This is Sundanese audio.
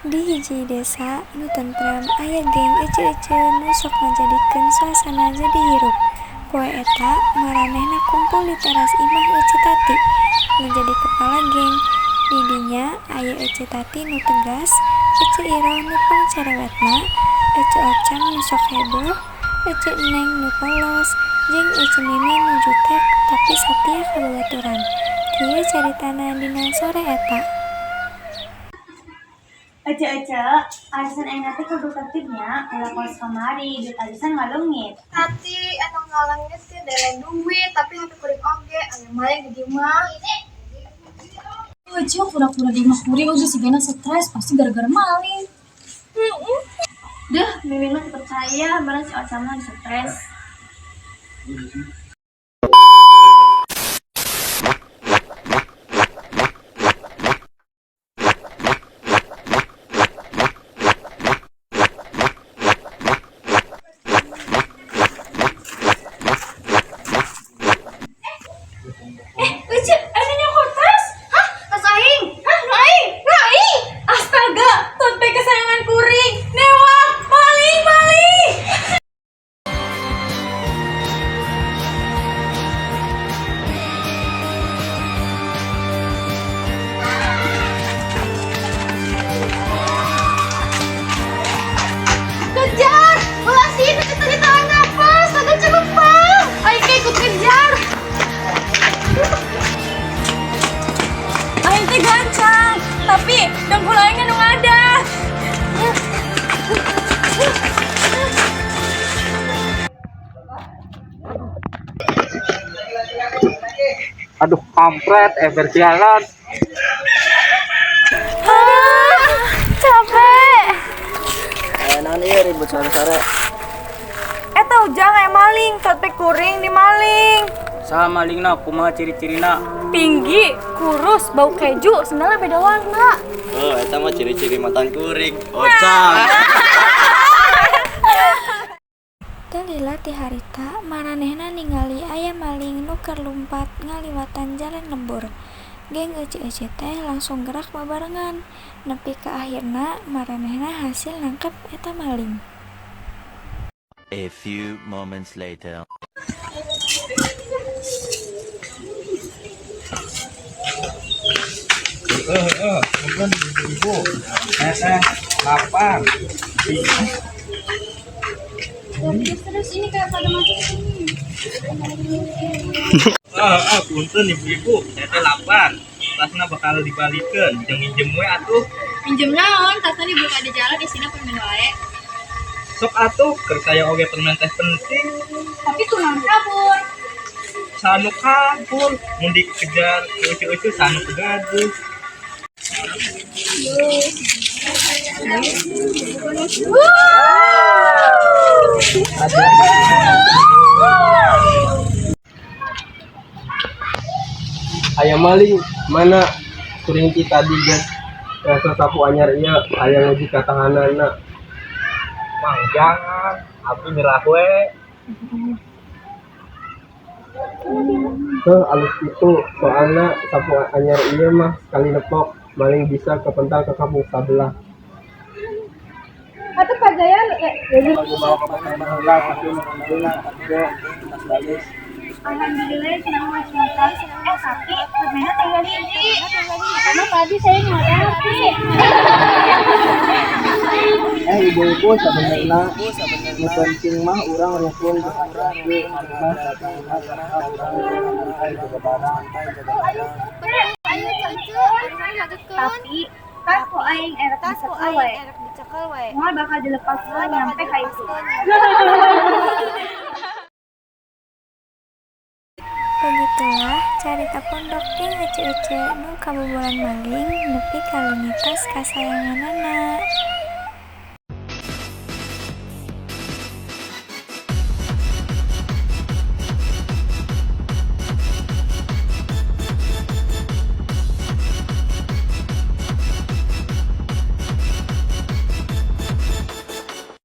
Di hiji desa nu tentrem aya geng ece-ece nu sok ngajadikeun suasana jadi hirup. Poe eta maranehna kumpul di teras imah Ece Tati nu jadi kepala geng. Di dinya aya Ece Tati nu tegas, Ece Iroh nu pangcarewetna, Ece Ocang nu sok heboh, Ece Neng nu polos, jeung Ece Mimin nu jutek tapi satia ka babaturan. Kieu caritana dina sore eta. Ece ece, arisan ayeuna teh kudu tertib nya, ulah kos kamari, duit arisan ngaleungit. Tati anu ngaleungit teh dele duit, tapi HP kuring oge, aya maling di mah. Ece pura-pura di imah kuring oge sigana stres pasti gara-gara maling. Duh, Mimin mah percaya bareng si Oca mah stres. Ece, aya nyokot tas? Hah? Tas aing? Hah, nu aing? Nu aing? Astaga, tote bag kesayangan kuring. Newak, maling, maling. Kejar! Ulah sih, itu tadi tahan napas, ada celupang. Aing teh ikut kejar. Aing teh gancang, tapi dengkul aing nu ngadat. Aduh, kampret, ember sialan. Capek. Naon ieu ribut sore-sore? Eta ujang aya maling, tote kuring dimaling. Saha malingna, kumaha ciri-cirina? Tinggi, kurus, bau keju, sendalnya beda warna. Oh, eta mah ciri-ciri mantan kuring. Ocang. Teu lila ti harita maranehna ningali aya maling nu keur lumpat ngaliwatan jalan lembur. Geng ece-ece teh langsung gerak babarengan nepi ka akhirna maranehna hasil nangkep eta maling. A few moments later. Heeh, ibu. Lapar. Terus ini kayak pada masuk sini. Heeh, punten ibu-ibu, saya teh lapar. Tasna bakal dibalikeun, jeung minjem we atuh. Minjem naon, tasna dibuka di jalan isina permen wae. Sok atuh, keur saya oge permen teh penting. Tapi kunaon kabur. Sanu kabur, mun dikejar ku ece-ece sanu kegaduh. Aya maling mana kuring ti tadi geus rasa sapu anyar ieu aya ngaji ka tahananna. Mang jangan, abdi nyerah we. Heuh alus kitu, soalna sapu anyar ieu mah sakali nepok maling bisa kapental ka kampung sabelah. Atuh Pak Jaya Alhamdulillah senang macam tas. Tapi permennya tinggal hiji. Karena tadi saya nggak Ibu-ibu sabenerna nu penting mah urang rukun jeung ece mah santai jaga barang. Tapi tas ku aing erek dicekel we. Moal bakal dilepaskeun nyampe ka itu. Begitulah carita pondok geng ece-ece nu kabobolan maling nepi ka leungit tas kasayanganana.